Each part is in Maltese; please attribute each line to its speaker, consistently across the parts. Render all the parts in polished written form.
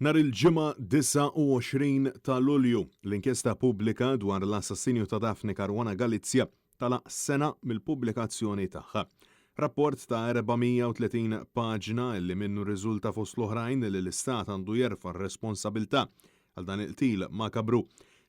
Speaker 1: Nhar il-Ġimgħa 29 ta' Lulju, l-inkjesta pubblika dwar l-assassinju ta' Daphne Caruana Galizia tagħlaq sena mill-pubblikazzjoni tagħha. Rapport ta' 430 paġna li minnu rriżulta fost l-oħrajn li l-Istat għandu jerfa' r-responsabilità għal dan il-qtil makabru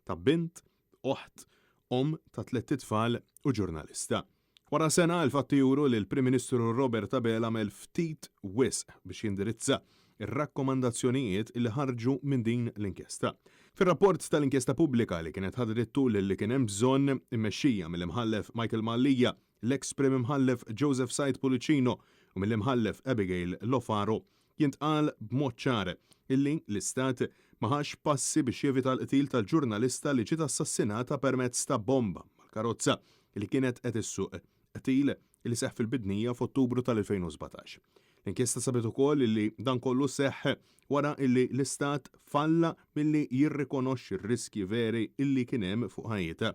Speaker 1: ta' bint, oħt, omm ta' tlett itfal u ġurnalista. Wara sena, il-fatti juru li l-Prim Ministru Robert Abela għamel ftit wisq biex jindirizza r-rakkomandazzjonijiet li ħarġu minn din l-inkjesta. Fir-rapport tal-inkjesta pubblika li kienet ħadet it-tul li kien hemm bżonn, immexxija mill-Imħallef Michael Mallia, l-eks Prim Imħallef Joseph Said Pullicino u mill-Imħallef Abigail Lofaro, Jintqal b'mod ċar illi l-Istat ma ħax passi biex jevita l-qtil tal-ġurnalista li ġiet assassinata permezz ta' bomba mal-karozza li kienet qed issuq, qtil li seħħ fil-Bidnija f'Ottubru tal-2017. L-inkjesta sabet ukoll illi dan kollu seħħ wara illi l-Istat falla milli jirrikonoxxi r-riskji veri illi kien hemm fuq ħajjitha.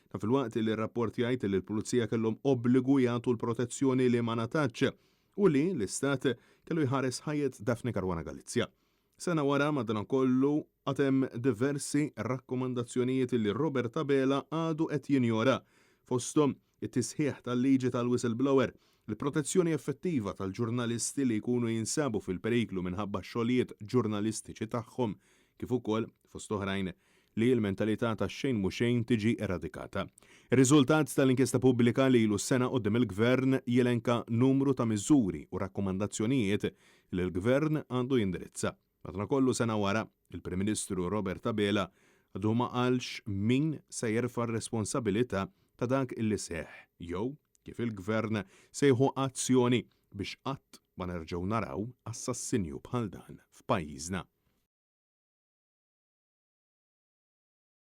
Speaker 1: Dan filwaqt illi r-rapport jgħid illi l-Pulizija kellhom obbligu jagħtu l-protezzjoni li ma ngħatatx u li l-Istat kellu jħares ħajjet Daphne Caruana Galizia. Sena wara, madankollu, għad hemm diversi rakkomandazzjonijiet li Robert Abela għadu qed jinjora, fosthom it-tisħiħ tal-liġi tal-whistleblower, il-protezzjoni effettiva tal-ġurnalisti li jkunu jinsabu fil-periklu minħabba x-xogħlijiet ġurnalistiċi tagħhom, kif ukoll, fost oħrajn, li l-mentalità ta' xejn mhu xejn tiġi eradikata. Ir-riżultat tal-inkjesta pubblika li ilu sena quddiem il-Gvern jelenka numru ta' miżuri u rakkomandazzjonijiet li l-Gvern għandu jindirizza. Madankollu sena wara, il-Prim Ministru Robert Abela għadu ma qalx min se jerfa' r-responsabilità ta' dak illi seħħ jew kif il-Gvern se jieħu azzjoni biex qatt ma nerġgħu naraw assassinju bħal dan f'pajjiżna.